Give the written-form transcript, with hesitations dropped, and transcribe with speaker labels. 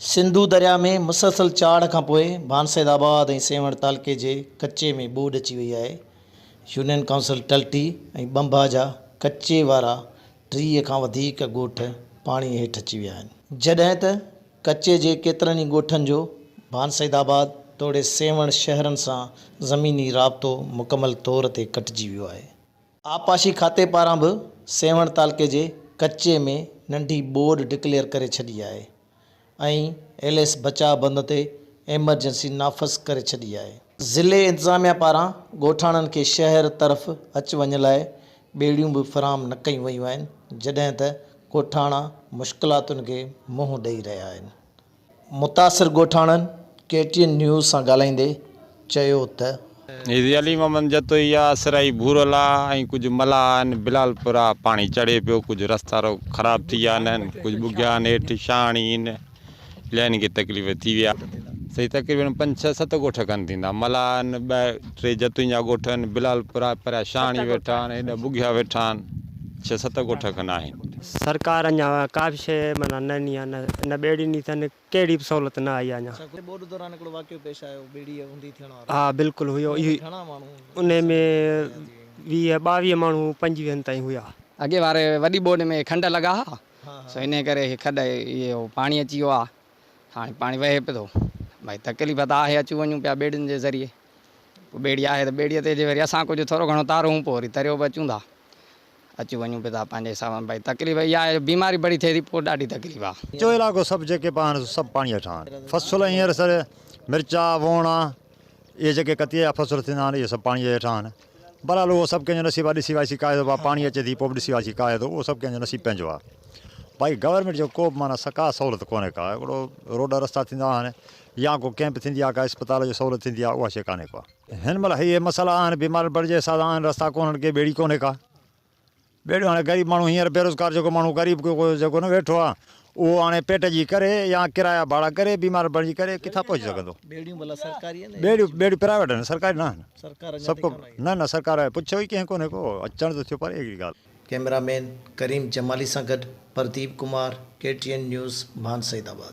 Speaker 1: سنڌو درياء ۾ مسلسل چاڙهه کانپوء ڀان سيد آباد ۽ سيوهڻ تعلقي جي ڪچي ۾ ٻوڏ اچي وئي آهي. يونين ڪائونسل ٽلٽي ۽ ٻنڀا جا ڪچي وارا 30 کان وڌيڪ ڳوٺ پاڻي هيٺ اچي ويا آهن. جڏهن ته ڪچي جي ڪيترن ئي ڳوٺن جو ڀان سيد آباد توڙي سيوهڻ شهرن سان زميني رابطو مڪمل طور تي ڪٽجي ويو آهي. آبپاشي کاتي پاران به سيوهڻ تعلقي جي ڪچي ۾ ننڍي ٻوڏ ڊڪليئر ڪري ڇڏي آهي ۽ ايل ايس بچاء بند تي ايمرجنسي نافذ ڪري ڇڏي آهي. ضلعي انتظاميا پاران ڳوٺاڻن کي شهر طرف اچ وڃ لاء ٻيڙيون به فراهم نه ڪيون ويون آهن جڏهن ته ڳوٺاڻا مشڪلاتن کي منهن ڏئي رهيا آهن. متاثر ڳوٺاڻن ڪي ٽي اين نيوز سان ڳالهائيندي چيو ته.
Speaker 2: هي علي محمد جتوئي آ، سرائي ڀورل آ ۽ ڪجهه ملاح آهن، بلالپور آ، پاڻي چڙهي پيو، ڪجهه رستا رو خراب ٿي ويا آهن، ڪجهه ٻگهيا آهن هيٺ شاهاڻي آهن، الائي هن کي تڪليف ٿي وئي آ. سائين تقريبن پنج ڇهه ست ڳوٺ کن ٿيندا، ملاح آهن، ٻه ٽي جتوئين جا ڳوٺ آهن، بلالپور آ، پريان شاهاڻي ويٺا آهن، هيڏا ٻگهيا ويٺا آهن، ڇهه ست ڳوٺ کن آهن.
Speaker 3: سرڪار اڃا ڪا به شيء معنيٰ نه ڏني آهي نه ٻيڙي ڏني اٿن ڪهڙي به سهولت نه آئي آهي اڃا.
Speaker 1: ڇا ٻوڏ دوران هڪڙو واقعو پيش آيو ٻيڙي اونڌي ٿيڻ وارو.
Speaker 3: ها بلڪل هيو
Speaker 1: ان ۾ گهڻا ماڻهو
Speaker 3: انهي ۾ 20 22 ماڻهو پنجويهن تائين هيا.
Speaker 4: اڳي واري وڏي ٻوڏ ۾ کنڊ لڳا ها سو انهي ڪري هي کڏ اهو پاڻي اچي ويو آهي هاڻي پاڻي وهي پيو ٿو ڀائي تڪليف ته آهي اچون وڃون پيا ٻيڙين جي ذريعي پوء ٻيڙي آهي ته ٻيڙي تي جي وري اسان ڪجهه ٿورو گهڻو تارون پوء وري تريو به اچون ٿا. اچون وڃون پيا ٿا پنهنجي حساب سان ڀائي تڪليف اها آهي جو بيماري بڙي ٿئي ٿي پوء ڏاڍي تڪليف آهي.
Speaker 5: چو علائقو سڀ جيڪي به آهن سو سڀ پاڻي هيٺان آهن. فصل هينئر سر مرچا، ووڻا اهي جيڪي ڪتيء جا فصل ٿيندا آهن اهي سڀ پاڻي جي هيٺان آهن. بهرحال اهو سڀ ڪنهن جو نصيب آهي ڏسي وائسي ڪاهي ٿو ڀا پاڻي اچي ٿي پوء به ڏسي وائسي ڪاهي ٿو اهو سڀ ڪنهن جو نصيب پنهنجو آهي. ڀائي گورنمينٽ جو ڪو به معنيٰ ڪا سهولت ڪونهي ڪا هڪڙو روڊ رستا ٿيندا آهن يا ڪو ڪئمپ ٿيندي آهي ڪا اسپتال جو سهولت ٿيندي آهي اها شيء ڪانهي ڪا. هن مهل اهي مسئلا آهن بيمار بڙ جي حساب سان آهن رستا ڪونهن ڪي ٻيڙي ڪونهي ڪا ٻيڙيون هاڻي غريب ماڻهو هينئر بيروزگار جيڪو ماڻهو غريب جيڪو نه ويٺو آهي اهو هاڻي پيٽ جي ڪري يا ڪرايا ڀاڙا ڪري بيمار بڻجي ڪري ڪٿان پهچي سگهندو.
Speaker 1: ٻيڙيون ڀلا سرڪاري آهن يا
Speaker 5: ٻيڙيون ٻيڙيون پرائيويٽ آهن سرڪاري نه آهن
Speaker 1: سرڪار اڃا
Speaker 5: سڀ
Speaker 1: تائين
Speaker 5: ڪو
Speaker 1: ڪونه آئي
Speaker 5: نه نه سرڪار پڇيو ئي ڪنهن ڪونهي ڪو اچڻ ته ٿيو پر اهڙي ڳالهه.
Speaker 1: ڪئميرا مين ڪريم جمالي سان گڏ Pradeep Kumar, K T N news, Bhan Saeedabad.